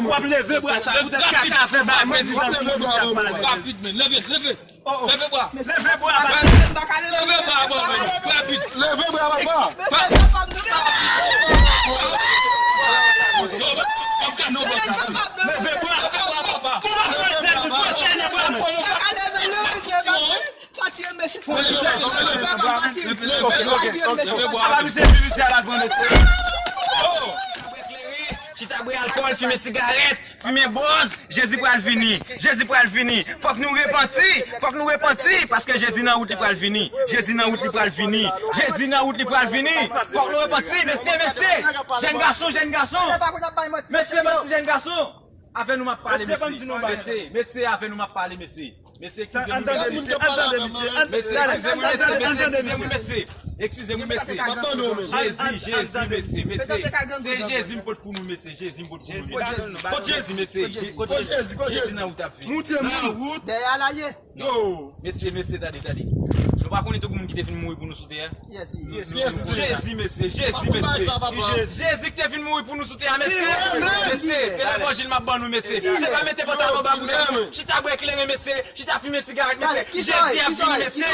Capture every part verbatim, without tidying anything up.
W ap leve bwa sa pou tèt kaka avè ba mwen di nan pou misye ap pale. Rapid, men. Leve, leve. Leve bwa. Leve bwa. Leve bwa, bwa, bwa. Rapid. Leve bwa, papa. Leve bwa. Kòman fè sèl pou fè sèl bwa mwen? Pati yo mesye. Pati yo mesye. Pati yo mesye. Chita bwè alkòl, fimen sigarèt, fimen bòz. Jezi pral vini. Jezi pral vini. Fòk nou repanti. Fòk nou repanti. Paske Jezi nan wout li pral vini. Jezi nan wout li pral vini. Jezi nan wout li pral vini. Fòk nou repanti. Mesye, mesye. Jèn gason, jèn gason. Mesye, bann ti jèn gason. Avè nou m ap pale, mesye. Mesye, mesye, avè nou m ap pale, mesye. Mesye, eskize mwen, mesye. Mesye, eskize mwen, mesye. Mesye, eskize mwen, mesye. Eskize mwen, mesye. Jezi, Jezi, mesye, mesye. Se Jezi m pot pou nou, mesye. Jezi m pot pou nou, mesye. Kot Jezi, mesye? Kot Jezi? Jezi nan wout ap vini. Nan wout. Dèyè a l al ye. Yo, mesye, mesye, tande, tande. Nou pa konnen tankou moun ki te vin mouri pou nou sou tè a? Jezi, mesye, Jezi, mesye. Jezi ki te vin mouri pou nou sou tè a, mesye. Mesye, se levanjil m ap ban nou, mesye. Se pa mete pantalon ba pou tèt. Chita bwè kleren, mesye. Chita fimen sigarèt, mesye. Jezi ap vini, mesye.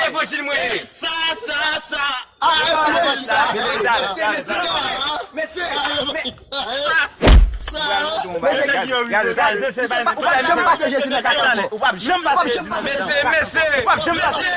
Levanjil mwen ye. Sa, sa, sa. Mesye, mesye, mesye. Mesye, mesye. Ou p ap janm pase Jezi nan kaka ankò. Ou p ap janm pase Jezi nan kaka ankò. Ou p ap janm pase Jezi nan kaka ankò. Mesye, mesye. Ou p ap janm pase.